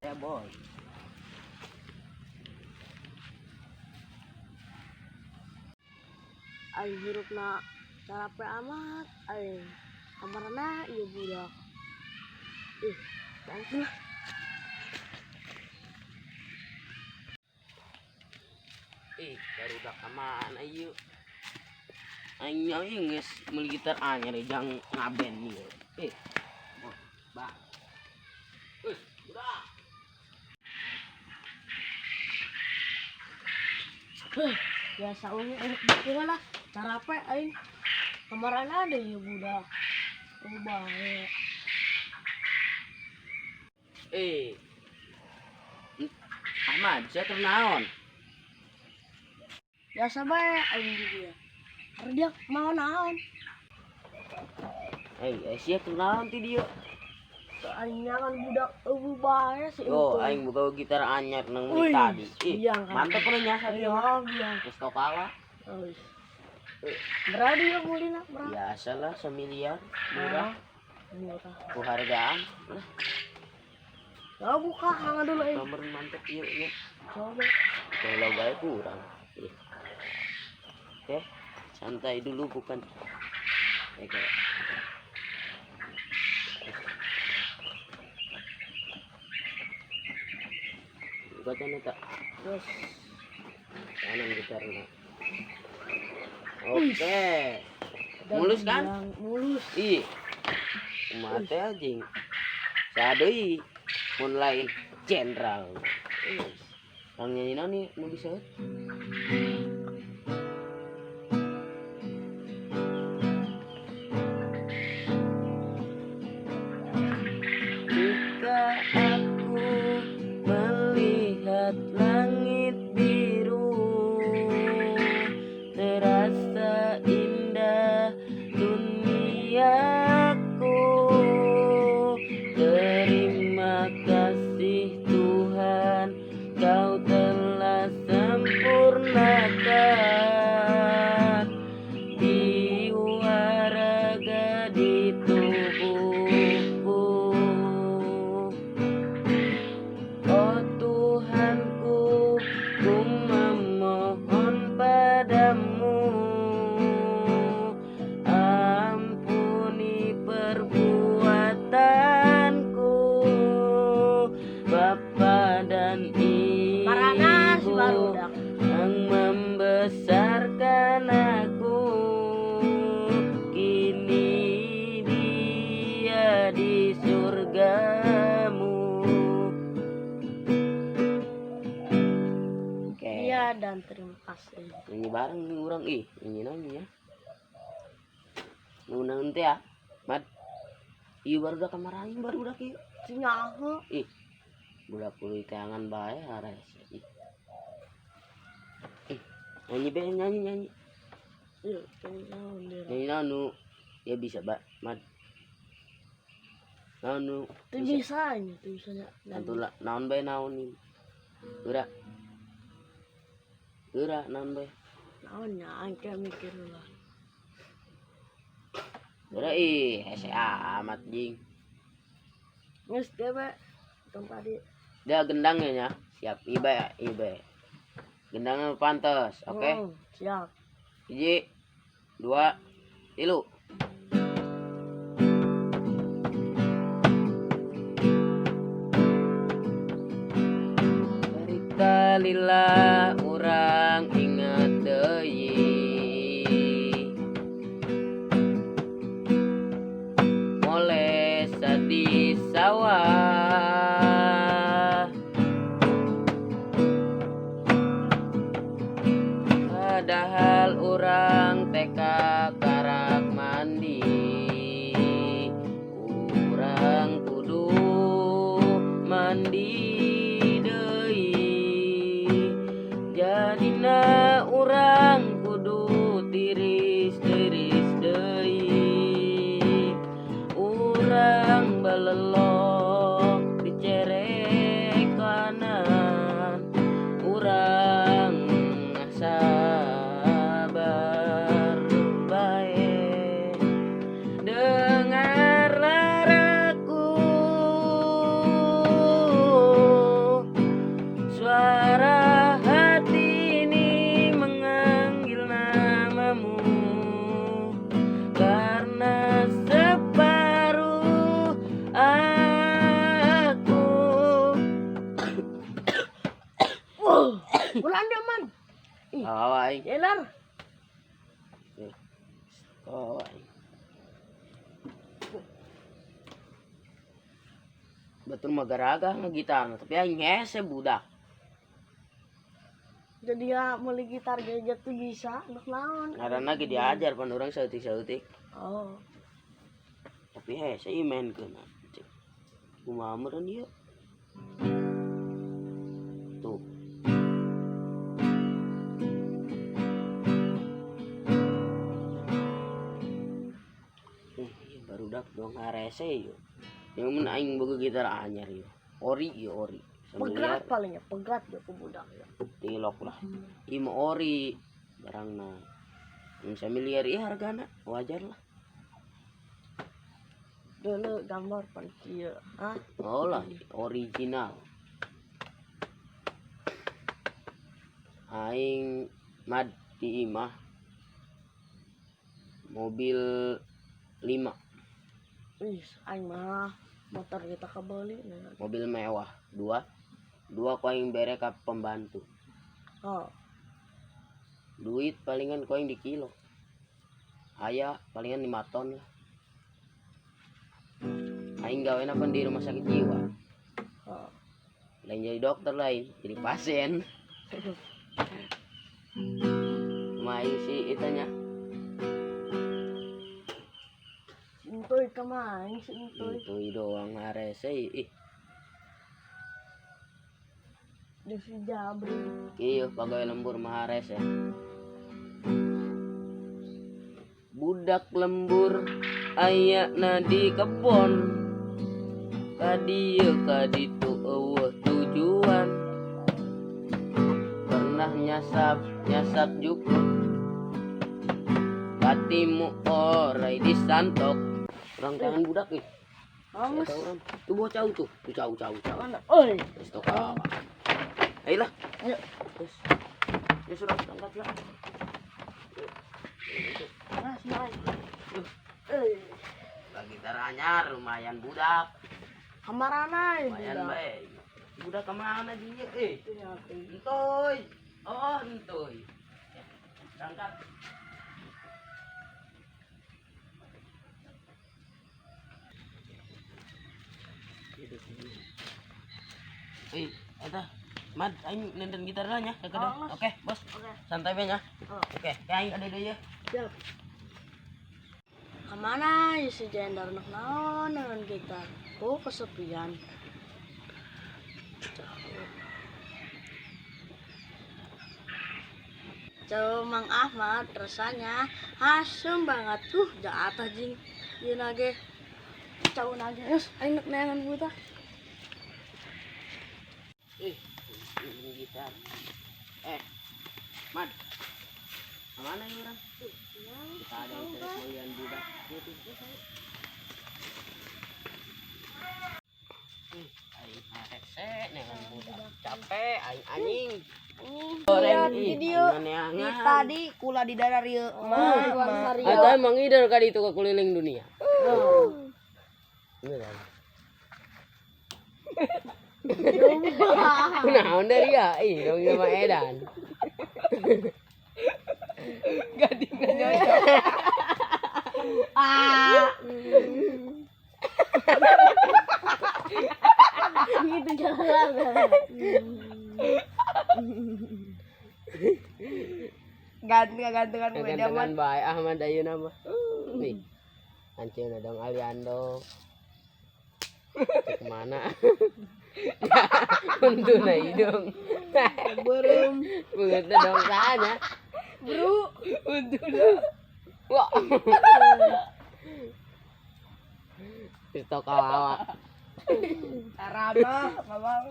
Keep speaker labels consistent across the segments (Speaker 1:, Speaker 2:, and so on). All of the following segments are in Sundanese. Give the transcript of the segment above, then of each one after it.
Speaker 1: Ya, boy.
Speaker 2: Aing hirupna carape amat aing. Kamarana ieu budak. Ih, langsung lah.
Speaker 1: Ih, barudak ka mana ieu? Aing aing geus meuli gitar anyar jang ngaben ieu. Ih. Oh, ba. Wih, budak.
Speaker 2: Huh, biasa ungu enak betul lah. Carape aing. Kamarana ada ieu budak. Oh, bae.
Speaker 1: Eh. Ahmad, sia keur naon?
Speaker 2: Biasa bae aing juga. Karena dia mau naon?
Speaker 1: Eh, sia keur naon ti dieu?
Speaker 2: Aing kan budak eueuh bae si
Speaker 1: Yo,
Speaker 2: itu.
Speaker 1: Aing boga gitar anyar nang meuli
Speaker 2: Wih,
Speaker 1: tadi. Ih,
Speaker 2: biang kan.
Speaker 1: Mantep lu nya
Speaker 2: Iya, biang.
Speaker 1: Geus tau kalah.
Speaker 2: Wih. Berapa dia mulina? Berapa?
Speaker 1: Biasalah semiliar, murah,
Speaker 2: Murah.
Speaker 1: ku hargaan. Lah,
Speaker 2: Coba buka hangat dulu aing.
Speaker 1: Nomor mantep ieu nya.
Speaker 2: Coba.
Speaker 1: Kalau bae kurang. Ih. Oke, santai dulu bukan. Oke. Buka tak?
Speaker 2: Terus.
Speaker 1: Kanan gitarnya. Oke. Mulus kan?
Speaker 2: Biang, mulus.
Speaker 1: Ih. Kumaha teh anjing. Sadeui mun lain jenderal. Kang nyanyi naon nih nu bisa? Jika aku melihat langit biru, terasa indah duniaku. Terima kasih Tuhan, Kau telah sempurnakan jiwa raga di tubuhku. Oh Tuhanku, ku memohon padamu, ampuni perbuatanku. Bapa dan
Speaker 2: Marana si
Speaker 1: Ibu
Speaker 2: barudak.
Speaker 1: Yang membesarkan aku, kini dia di surgamu. Oke.
Speaker 2: Iya, dan terima kasih.
Speaker 1: Nyanyi bareng nih orang ih, nyanyi nyanyi ya. Ngunang teh ya, Mad. Iya baru udah kamar aing baru udah kieu.
Speaker 2: Si nyaho.
Speaker 1: Ih. Budak kulit tangan bae harese. Ih. Ih, nyanyi be nyanyi nyanyi.
Speaker 2: Iya, nyanyi naon dia.
Speaker 1: Nyanyi naon nu? Ya bisa, Ba. Mad. Naon nu?
Speaker 2: Teu bisa nya, teu bisa nya.
Speaker 1: Tentu lah, naon bae naon nih. Geura. Geura naon bae.
Speaker 2: Naon nya aing kayak mikir lah.
Speaker 1: Geura ih, hese amat jing.
Speaker 2: Geus teh bae. Tong tadi.
Speaker 1: Dia gendangnya nya. Siap, iba iba. Gendangnya pantes, oke?
Speaker 2: Oh, siap.
Speaker 1: 1, 2, 3. Carita lila urang inget deui, moles di sawah, padahal urang TK karak mandi. Urang kudu mandi deui, jadina Eh, kawawa aing. Batur mah garaga ngagitar tapi aing hese budak.
Speaker 2: Jadi ya beli gitar gadget tuh bisa, untuk naon.
Speaker 1: Ngaranna ge diajar pan urang saeutik-saeutik.
Speaker 2: Oh,
Speaker 1: Tapi hese ieu mainkeun. Cek. Kumaha meureun ieu? Tuh. Ieu barudak dong ngarese ieu. Yang mun aing boga gitar anyar ieu. Ori ieu ori.
Speaker 2: Pegat
Speaker 1: Samiliar
Speaker 2: palingnya, pegat ya ku budak ya.
Speaker 1: Tilok lah. Ieu mah ori barangna. Mun samiliar ieu hargana wajar lah.
Speaker 2: Dulu gambar pan kieu. Ah,
Speaker 1: Oh lah, original. Aing mad di imah mobil 5,
Speaker 2: wih, aing mah motor kita kebeli nah.
Speaker 1: Mobil mewah dua, dua ku aing bere ka pembantu.
Speaker 2: Oh,
Speaker 1: Duit palingan ku aing di kilo. Aya palingan 5 ton lah. Aing gawe apa di rumah sakit jiwa.
Speaker 2: Oh.
Speaker 1: Lain jadi dokter lain, jadi pasien. Main si itanya.
Speaker 2: Si Entoy kemarin, si Entoy.
Speaker 1: Itu doang ngarese ih.
Speaker 2: Di si Jabri.
Speaker 1: Iya, pegawai lembur mah harese. Budak lembur ayana di kebon. Kadieu kaditu eueuh tujuan. Pernah nyasap nyasap jukut. Katimu orai disantok. Orang tangan budak nih.
Speaker 2: Amus.
Speaker 1: Saya tahu orang. Tuh bawa cau tuh. Tuh cau cau cau.
Speaker 2: Mana? Oi.
Speaker 1: Terus tuh kawa. Ayolah.
Speaker 2: Ayo.
Speaker 1: Terus. Ya sudah angkat lah.
Speaker 2: Nah, naik. Eh,
Speaker 1: Bagi anyar lumayan budak.
Speaker 2: kamarana ya
Speaker 1: Lumayan
Speaker 2: budak.
Speaker 1: bae. Budak kemana dia eh?
Speaker 2: Ini apa?
Speaker 1: Entoy. Oh, entoy. Ya, berangkat. Eh, eta Mad, aing nenden gitar lah nya, ke
Speaker 2: Oh,
Speaker 1: Oke, bos.
Speaker 2: Oke.
Speaker 1: Santai be nya.
Speaker 2: Oh,
Speaker 1: Oke, ya aing ada deui ya.
Speaker 2: siap. Kemana ya si jender nak naon dengan kita? Oh, kesepian. Jauh Mang Ahmad rasanya asem banget tuh jatah jing ieu nage cau nage geus aing nek neangan buta.
Speaker 1: Eh, nenden gitar. Eh, Mad. Kemana ini orang? Kita ada yang telepon budak. Ih, aing hese neangan budak. Capek aing anjing. Goreng ih, aing neangan.
Speaker 3: Tadi kula di darar ieu mah.
Speaker 1: Atau emang ngider kali itu ke keliling dunia. Beneran. Kunaon dari ya? Ih, dong sama edan.
Speaker 3: Gading nyocok. Ah.
Speaker 2: Gitu jalan.
Speaker 3: Ganteng gantengan beda
Speaker 1: Gantengan
Speaker 3: mah.
Speaker 1: bae Ahmad ayeuna mah. Nih. Anceuna dong Aliando. Cek mana? Untuna hidung.
Speaker 3: Beureum.
Speaker 1: Beungeutna dong saanya.
Speaker 3: Bro, untuna.
Speaker 1: Wah. Pisto kawawa.
Speaker 3: Tarama, mamang.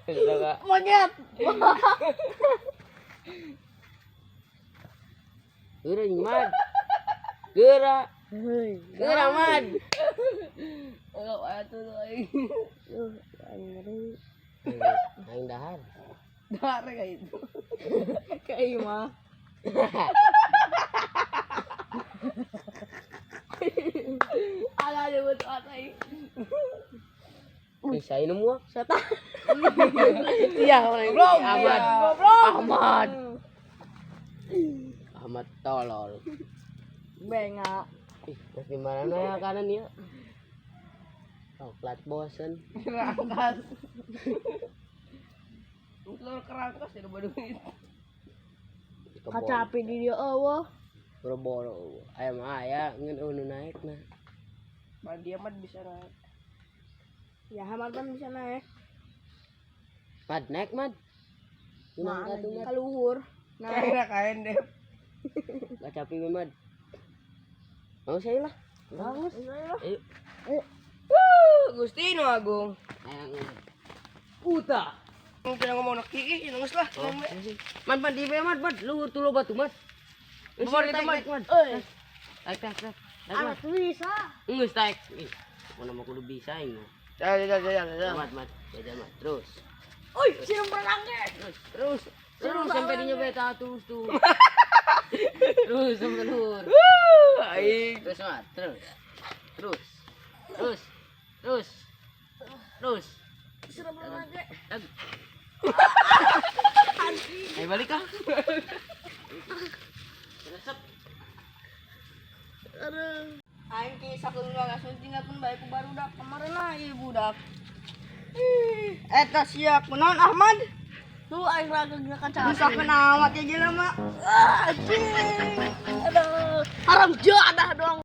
Speaker 1: Pisto ka.
Speaker 2: Monyet.
Speaker 1: Geura Mad. Geura.
Speaker 2: Hei,
Speaker 1: Geura Mad.
Speaker 3: Oh, atuh aing.
Speaker 2: Aing ngeri.
Speaker 1: Aing dahar.
Speaker 3: Dahar kayak itu. Kayak mah. Ala nyebut aing.
Speaker 1: Bisa ini mua.
Speaker 2: Setan.
Speaker 1: Iya,
Speaker 3: Goblok.
Speaker 1: Ahmad.
Speaker 3: Goblok.
Speaker 1: Ahmad. Ahmad tolol.
Speaker 2: Benga.
Speaker 1: Ih, terus gimana ya kanan ya? Coklat bosen.
Speaker 3: Kerangkas. Telur kerangkas ya loba duit.
Speaker 1: Kebon.
Speaker 2: Kacapi di dia eueuh.
Speaker 1: Boro-boro. Aya mah aya ngan eueuh naik nah.
Speaker 3: Mah dia mah bisa naik.
Speaker 2: Ya Ahmad kan bisa naik.
Speaker 1: Mad naik, Mad. Gimana
Speaker 2: Mana
Speaker 1: tuh, Mad?
Speaker 2: Kaluhur. Nah,
Speaker 3: Kayak kain deh.
Speaker 1: Kacapi we, Mad. Mau saya lah. Bagus. Ayo.
Speaker 3: Gusti Nu Agung.
Speaker 1: Ayo. Uta.
Speaker 3: Mungkin ngomong nak ih, nangis lah.
Speaker 1: Oh, Man, man, di man, man, luhur tuh loba tuh, Mat.
Speaker 3: Bubar itu, Mat.
Speaker 1: Naik, Mat.
Speaker 2: euy,
Speaker 1: Taik, taik, taik. Taik, Mat.
Speaker 2: anak bisa.
Speaker 1: Geus taik. Ih, mana mau kudu bisa ini.
Speaker 3: Ya ya ya ya ya.
Speaker 1: Mat, mat. Jajan, Mat. Terus.
Speaker 2: Oi, siram berangke.
Speaker 1: Terus, terus. Terus sampai dinya beta terus tuh. Terus sampai luhur.
Speaker 3: Aing.
Speaker 1: Terus, Mat. Terus. Terus. Terus. Terus. Terus.
Speaker 2: Siram berangke.
Speaker 1: Tag. Ayo balik ah. Resep.
Speaker 2: Aduh. Aing ki sakeun langsung tinggalkeun bae ku barudak kemarin lah ieu budak. Ih, eta sia kunaon Ahmad? Tuh aing raga kaca. Bisa kenawa teh jelema. Ah, anjing. Aduh, haram jadah.